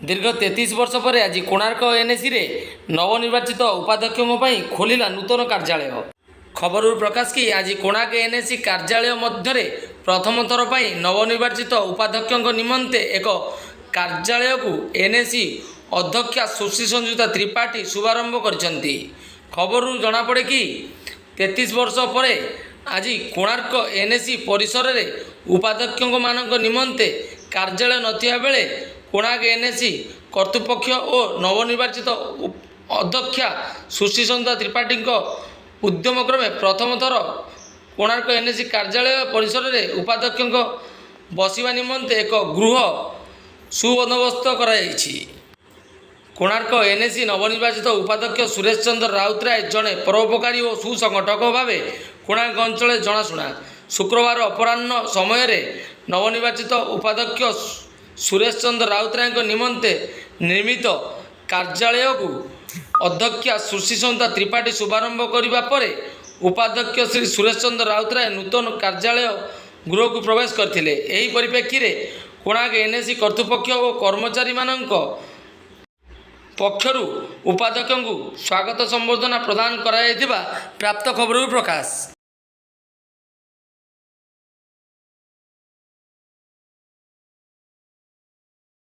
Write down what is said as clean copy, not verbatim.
ଦୀର୍ଘ 33 ବର୍ଷ ପରେ ଆଜି କୋଣାର୍କ ଏନ୍ଏସିରେ ନବନିର୍ବାଚିତ ଉପାଧ୍ୟକ୍ଷଙ୍କ ପାଇଁ ଖୋଲିଲା ନୂତନ କାର୍ଯ୍ୟାଳୟ। ଖବରରୁ ପ୍ରକାଶ କି, ଆଜି କୋଣାର୍କ ଏନ୍ଏସି କାର୍ଯ୍ୟାଳୟ ମଧ୍ୟରେ ପ୍ରଥମ ଥର ପାଇଁ ନବନିର୍ବାଚିତ ଉପାଧ୍ୟକ୍ଷଙ୍କ ନିମନ୍ତେ ଏକ କାର୍ଯ୍ୟାଳୟକୁ ଏନ୍ଏସି ଅଧ୍ୟକ୍ଷା ସୁଶ୍ରୀ ସଂଯୁକ୍ତା ତ୍ରିପାଠୀ ଶୁଭାରମ୍ଭ କରିଛନ୍ତି। ଖବରରୁ ଜଣାପଡ଼େ କି, 33 ବର୍ଷ ପରେ ଆଜି କୋଣାର୍କ ଏନ୍ଏସି ପରିସରରେ ଉପାଧ୍ୟକ୍ଷଙ୍କମାନଙ୍କ ନିମନ୍ତେ କାର୍ଯ୍ୟାଳୟ ନଥିବା ବେଳେ କୋଣାର୍କ ଏନ୍ଏସି କର୍ତ୍ତୃପକ୍ଷ ଓ ନବନିର୍ବାଚିତ ଅଧ୍ୟକ୍ଷା ସୁଶ୍ରୀ ସଂଯୁକ୍ତା ତ୍ରିପାଠୀଙ୍କ ଉଦ୍ୟମ କ୍ରମେ ପ୍ରଥମ ଥର କୋଣାର୍କ ଏନ୍ଏସି କାର୍ଯ୍ୟାଳୟ ପରିସରରେ ଉପାଧ୍ୟକ୍ଷଙ୍କ ବସିବା ନିମନ୍ତେ ଏକ ଗୃହ ସୁବନ୍ଦୋବସ୍ତ କରାଯାଇଛି। କୋଣାର୍କ ଏନ୍ଏସି ନବନିର୍ବାଚିତ ଉପାଧ୍ୟକ୍ଷ ସୁରେଶ ଚନ୍ଦ୍ର ରାଉତରାୟ ଜଣେ ପରୋପକାରୀ ଓ ସୁସଂଗଠକ ଭାବେ କୋଣାର୍କ ଅଞ୍ଚଳରେ ଜଣାଶୁଣା। ଶୁକ୍ରବାର ଅପରାହ୍ନ ସମୟରେ ନବନିର୍ବାଚିତ ଉପାଧ୍ୟକ୍ଷ ସୁରେଶ ଚନ୍ଦ୍ର ରାଉତରାୟଙ୍କ ନିମନ୍ତେ ନିର୍ମିତ କାର୍ଯ୍ୟାଳୟକୁ ଅଧ୍ୟକ୍ଷା ସୁଶ୍ରୀ ସଂଯୁକ୍ତା ତ୍ରିପାଠୀ ଶୁଭାରମ୍ଭ କରିବା ପରେ ଉପାଧ୍ୟକ୍ଷ ଶ୍ରୀ ସୁରେଶ ଚନ୍ଦ୍ର ରାଉତରାୟ ନୂତନ କାର୍ଯ୍ୟାଳୟ ଗୃହକୁ ପ୍ରବେଶ କରିଥିଲେ। ଏହି ପରିପ୍ରେକ୍ଷୀରେ କୋଣାର୍କ ଏନ୍ଏସି କର୍ତ୍ତୃପକ୍ଷ ଓ କର୍ମଚାରୀମାନଙ୍କ ପକ୍ଷରୁ ଉପାଧ୍ୟକ୍ଷଙ୍କୁ ସ୍ୱାଗତ ସମ୍ବର୍ଦ୍ଧନା ପ୍ରଦାନ କରାଯାଇଥିବା ପ୍ରାପ୍ତ ଖବରରୁ ପ୍ରକାଶ।